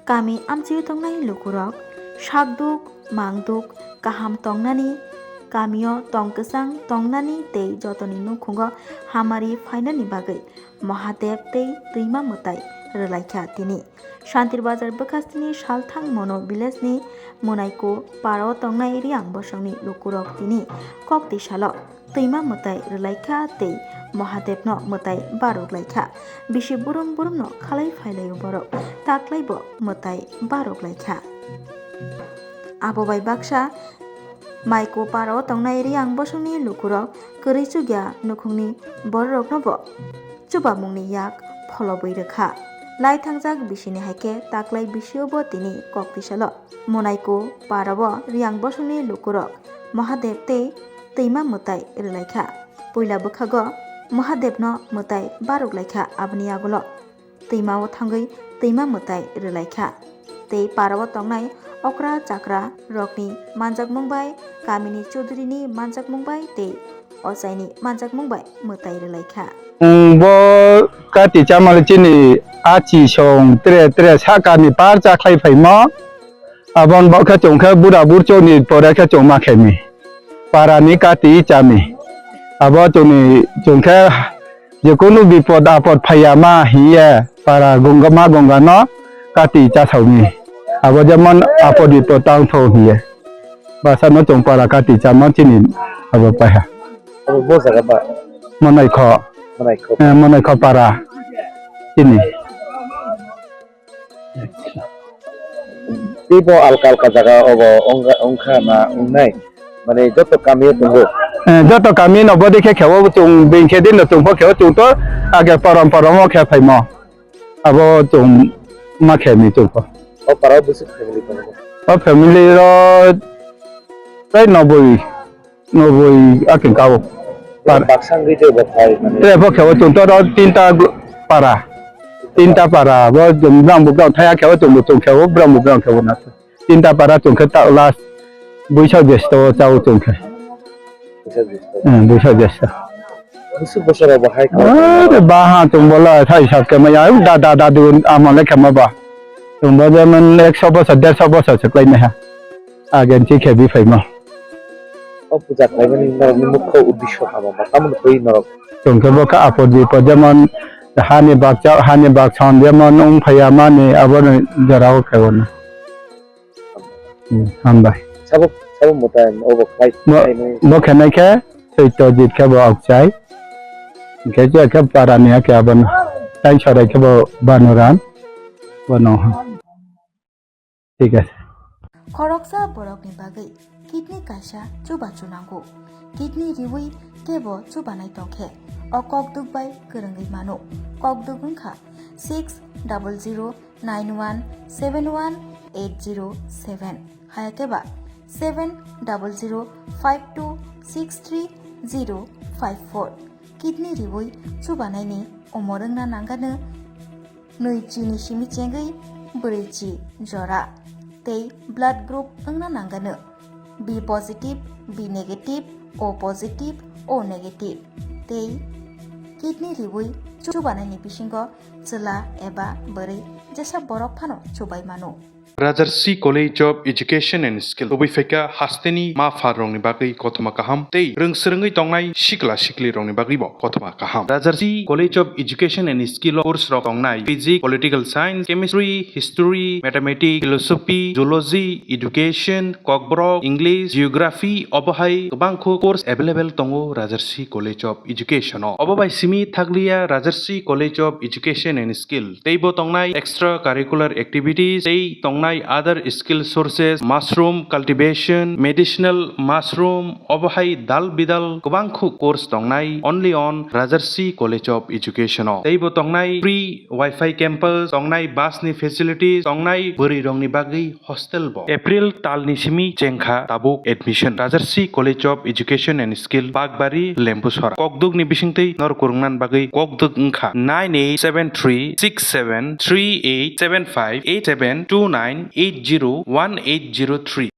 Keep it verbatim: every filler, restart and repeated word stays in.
Kami amchio tongnai lukurok sakduk, mangduk, kaham tongnani, kamio tong kwchang tongnani tei jotoni nukhungo hamari phainani bagwi Mahadev tei twima mwtai rwlaikha tini. Shantir Bazar bwkhastini Salthang Mono village ni Mwnaiko parao tongnai Riang bosongni lukurok tini kok twi salo twima mwtai rwlaikha tei Mahadevno mwtai barok laikha. Bisi burum burumno khalai phailaio borok, taklaibo mwtai barok laikha. Abo bai baksa Maiko parao tongnai Riang bosongni lukurok kwrwi chukya nukhungni bororoknobo chubamungni yak pholobwi rwkha. Lai thangjak bisini hai khe taklai bisiobo tini kok twi salo Mwnaiko parao Riang bosongni lukurok Mahadev tei twima mwtai rwlaikha. Puila bwkhago Mahadevno mwtai barok laikha, aboni yagulo twimao thangwi twima mwtai rwlaikha. Tei parao tongnai okra chakra rokni manjakmung bai, kamini chudrini manjakmung bai tei ochaini manjakmung bai mwtai rwlaikha. Bo kati chamale chini achi song tre tre sakani par chakhlai phaimo. Abon bokhe chwngkhe bura burchokni pore khe chwngma khemi. Parani kati chami. Abo chwngni chwngkhe jekunu bipod apod phaiya ma hiye para gongga ma gongga no kati chasauni. Abo jemon apod bipod tangtho hiye. Basa no chwng para kati chama chini abo paiha. Abo bo jaga ba? Monai kho. Monai kho. Eh, monai kho para. Chini. Teibo alka alka jaga obo ongkha, ongkha na ongnai? Mane joto kami o tongo? Eh, joto kami no bodi khe khewo chwng bini khe din no chwng pho khewo chwng to age porom porom o khe phaimo. Abo chwng ma khe mi chwng pho. O para o bwswk family tongo? O family ro tei noboi. Noboi akin kao. Par- Baksa wngwi tei bo phai mani. Te bo khe o chwng toro tinta gu-, para. Tinta para. Bo jwng brang bo brang thaya khe o chwng bo chwng khe o brang bo brang khe o na. Tinta para chwng khe ta last buisa jesto chao chwng khe. Buisa jesto. Hmm, buisa jesto. Busu bosoro bo hai khe. Are ba ha chwng bo la thai sab khe ma ya da da da du amo le khe ma ba. Chwng bo jemon ekso bosor, derso bosor se klai ma ha. Agen chi khe bi phaima. O puja khlaimani norokni mukho uddesho hama ba tamoni twi norok? Chwng khe bo kha apod bipod jemon hani baksa, hani baksa hwn jemon wng phaiya mani aboni jorao khe bono. Hmm, hambai. Sabo, sabo mwtai obo khlai, Bo, khlainai. Bo khenai khe Soityajit khe bo Aokchai. Hingkhe je khe parani hakhe abono. Tai sorai khe bo Banuram. Bono. Thik ase. Khoroksa borokni bagwi kidney kaisa chubachu nango. Kidney riwi kebo chubanai tongkhe o kokduk bai kwrwngwi mano. Kokduk wngkha six double zero nine one seven one eight zero seven, hayakhe ba seven double zero five two six three zero five four. Kidney riwi chubanaini umor wngna nangano nwi chini simi chengwi brwi chi jora tei blood group wngna nangano B positive, B negative, O positive, O negative tei kidney riwi chubanaini bisingo chwla eba bwrwi jesa borok phano chubai mano. Rajarsi College of Education and Skill, tubui phaikha hasteni ma pha rokni bagwi kothoma kaham tei rwng swrwngwi tongnai sikla sikli rokni bagwibo kothoma kaham. Rajarsi College of Education and Skill o course rok tongnai physics, political science, chemistry, history, mathematics, philosophy, zoology, education, kokborok, English, geography, obo hai kwbangkho course available tongo Rajarsi College of Education o. Obo bai simi thakliya Rajarsi College of Education and Skill. Teibo tongnai extra curricular activities, tei tongnai other skill sources, mushroom cultivation, medicinal mushroom, obo hai dal bidal kwbangkho course tongnai only on Rajarsi College of Education o. Teibo tongnai free Wi-Fi campus, tongnai bus ni facilities, tongnai bwrwi rokni bagwi hostel bo. April talni simi chengkha tabuk admission. Rajarsi College of Education and Skill, Bakbari, Lembusora. Kokdukni bisingtwi nor kwrwngna bagwi kokduk wngkha nine eight seven three six seven three eight seven five eight seven two nine eight zero one eight zero three.